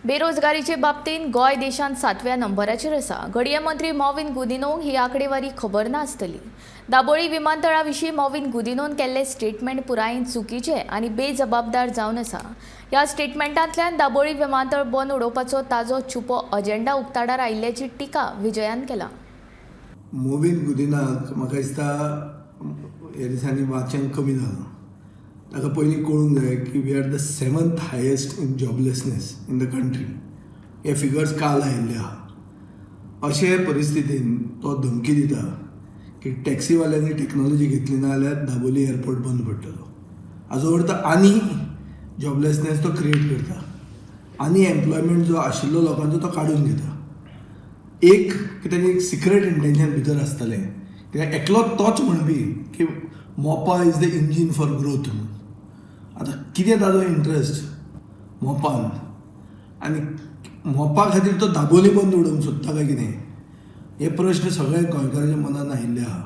बेरोजगारीचे बाबतींत गोंय देशांत सातव्या नंबराचेर आसा. घडये मंत्री मॉविन गुदिन्होक ही आंकडेवारी खबर नासतली. दाबोळी विमानतळा विशीं मॉविन गुदिन्होन केल्ले स्टेटमेंट पुरायेन चुकीचे आनी बेजबाबदार जावन आसा. ह्या स्टेटमेंटांतल्यान दाबोळी विमानतळ बंद उडोवपाचो ताजो छुपो अजेंडा उक्ताडार आयिल्ल्याची टिका विजयान केला. मोविन गुदिनाक म्हाका दिसता ह्या दिसांनी वाचन कमी जालां. ताका पयलीं कळूंक जाय की we are the seventh highest in joblessness in the country. हे फिगर्स काल आयिल्ले आहा. अशे परिस्थितीन तो धमकी दिता की टॅक्सीवाल्यांनी टॅक्नोलॉजी घेतली ना जाल्यार दाबोली एअरपोर्ट बंद पडटलो. हाजो अर्थ आनी जॉबलेसनेस तो क्रिएट करता आनी एम्प्लॉयमेंट जो आशिल्लो लोकांचो तो काडून घेता. एक की ताजें एक सिक्रेट इंटेन्शन भितर आसतलें, कित्याक एकलो तोच म्हणपी की Mopa is the engine for growth म्हणून. आतां कितें ताजो इंट्रस्ट मोपान आनी मोपा खातीर तो दाबोली बंद उडोवंक सोदता काय कितें, हे प्रश्न सगळे गोंयकारांच्या मनान आयिल्ले आहा.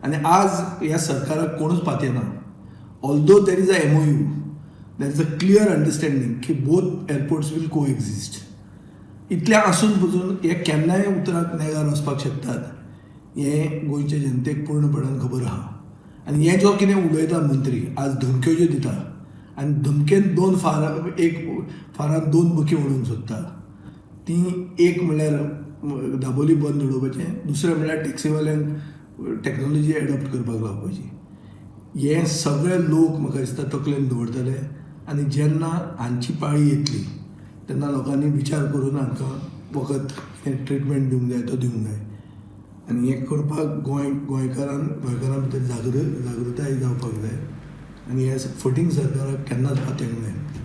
आनी आज ह्या सरकाराक कोणूच पातयेना. Although there is a MOU, there is a clear understanding की both airports will coexist, इतलें आसून पसून हे केन्नाय उतराक नेगार वचपाक शकतात हें गोंयचे जनतेक पूर्णपणान खबर आहा. आनी हें जो कितें उलयता मंत्री, आज धमक्यो ज्यो दिता आनी धमकेन दोन फारा, एक फारान दोन बकी उडोवंक सोदता. ती एक म्हणल्यार दाबोली बंद उडोवपाचें, दुसरें म्हणल्यार टॅक्सीवाल्यांक टॅक्नोलॉजी एडॉप्ट करपाक लावपाची. हे सगळे लोक म्हाका दिसता तकलेन दवरतले आनी जेन्ना हांची पाळी येतली तेन्ना लोकांनी विचार करून हांकां वखद कितें ट्रिटमेंट दिवंक जाय तो दिवंक जाय. आनी हें करपाक गोंय गोंयकारान गोंयकारां भितर जागृताय जावपाक जाय आनी हे फटींग सरकाराक केन्नाच पातयेवंक जायना.